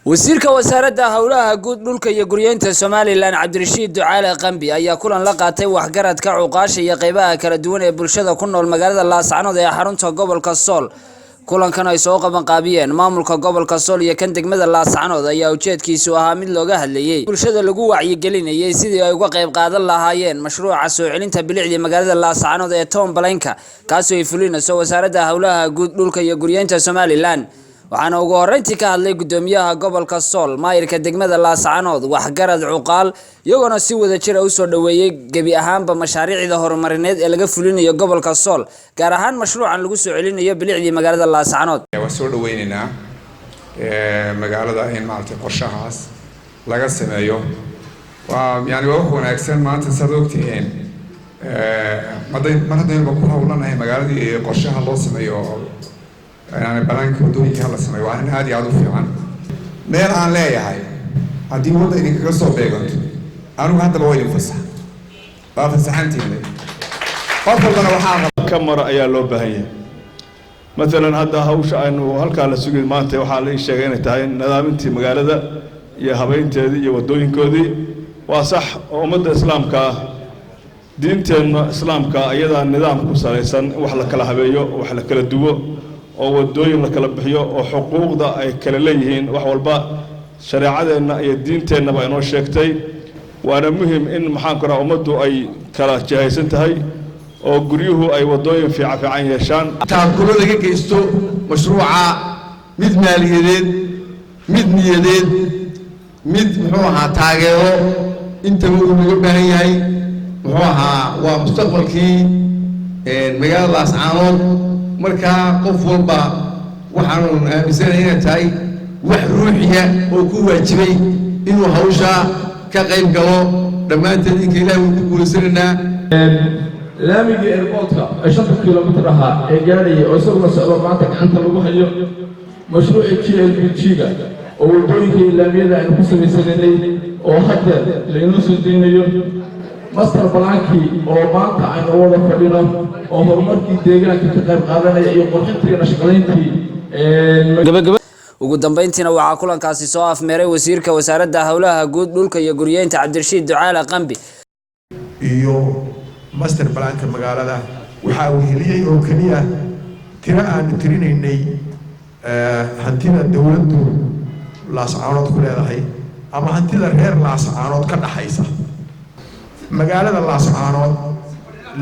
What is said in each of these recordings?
Wasiirka Wasaaradda Howlaha Guud, Dhulka iyo Guryeynta Somaliland, Cabdirashiid Ducaale Qambi, ayaa kulan la qaatay waxgaradka, cuqaasha iyo qeybaha kala duwan ee bulshada ku nool magaalada Laascanood ee xarunta gobolka Sool. Kulankan ay soo qaban qaabiyeen maamulka gobolka Sool iyo kan degmada Laascanood ayaa ujeedkiisu ahaa mid looga hadlayey, bulshada lagu wacyigelinayay sidii ay uga qayb qaadan lahaayeen mashruuca soo celinta bilicdii magaalada Laascanood ee town planka, kaasoo ay fulinayso Wasaaradda Howlaha Guud, Dhulka iyo Guryeynta Somaliland. Waxaana ugu horreyntii ka hadlay gudoomiyaha gobolka Sool, maayirka degmada Laascanood, waxgarad, cuqaal, iyagoona si wada jira usoo dhoweeyey gebi ahaanba mashaariicda horumarineed ee laga fulinayo gobolka Sool, gaar ahaan mashruucan lagu soo celinayo bilicdii magaalada Laascanood. Waan soo dhaweyneynaa magaalada in maaragtay qorshahaas laga sameeyo. Waa yani waa wax wanaagsan. Maanta saad ogtihiin, mar haddaynuba ku hawlanahay magaaladii qorshaha loo sameeyo, yani banaanka waddooyinka la sameeyo, waa arrin aad iyo aad u fiican. Meel aan leeyahay haddii wadda idinkaga soo beeganto, anigu haddaba waa idin fasax, waa fasaxantiina, qof walbana waxaa ka mara ayaa loo baahan yahay. Maalan hadda hawsha aynu halkaa la sugay maanta waxaa la ii sheegay inay tahay nadaamintii magaalada iyo habeynteedii iyo waddooyinkoodii. Waa sax oo ummadda islaamka ah, diinteenna islaamka iyadaa nidaam ku salaysan in wax la kala habeeyo, wax la kala duwo oo waddooyin la kala bixiyo oo xuquuqda ay kala leeyihiin wax walba shareecadeenna iyo diinteennaba inoo sheegtay. Waana muhim in, maxaan ku raha, ummaddu ay kala jihaysan tahay oo guryuhu ay waddooyin fiican fiican yeeshaan. Taakulo laga geysto mashruuca, mid maaliyadeed, mid niyadeed, mid muxuu ahaa taageero, intaba uu naga baahan yahay. Muxuu ahaa, waa mustaqbalkii magaalada Laascaanood. Markaa qof walba waxaanu aaminsanahay inay tahay wax ruuxiya oo ku waajibay inuu hawshaa ka qayb galo. Dhammaanteed inka Ilahi wuu ku guulaysanaynaa. Laamigii airportka ee 5-ta kilomitir ahaa ee gaadhayay oo isaguna socdo, maanta gacanta lagu hayo mashruucii GLB G-ga oo waddooyinka iyo laamiyada aynu ku samaysanaynay oo haddeer laynoo soo daynayo, master plankii oo maanta aynu wada fadhino oo horumarkii deegaanka ka qayb qaadanaya iyo qurxintii iyo nashqadayntii. Ugu dambeyntiina waxaa kulankaasi soo afmeeray wasiirka Wasaaradda Howlaha Guud, Dhulka iyo Guryeynta, Cabdirashiid Ducaale Qambi. Iyo master planka magaalada waxaa weheliyey oo keliya tiro aanu tirinaynay hantida dowladdu Laascaanood ku leedahay ama hantida reer Laascaanood ka dhaxaysa. Magaalada Laascaanood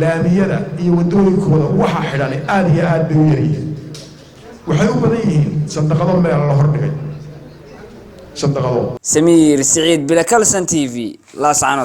laamiyada iyo waddooyinkooda waxa xidhani aada iyo aad bay u yaryihiin. Waxay u badan yihiin sandaqado meel la hordhigay, sandaqado. Samiir Siciid Bilakalsan TV, Laascaanood.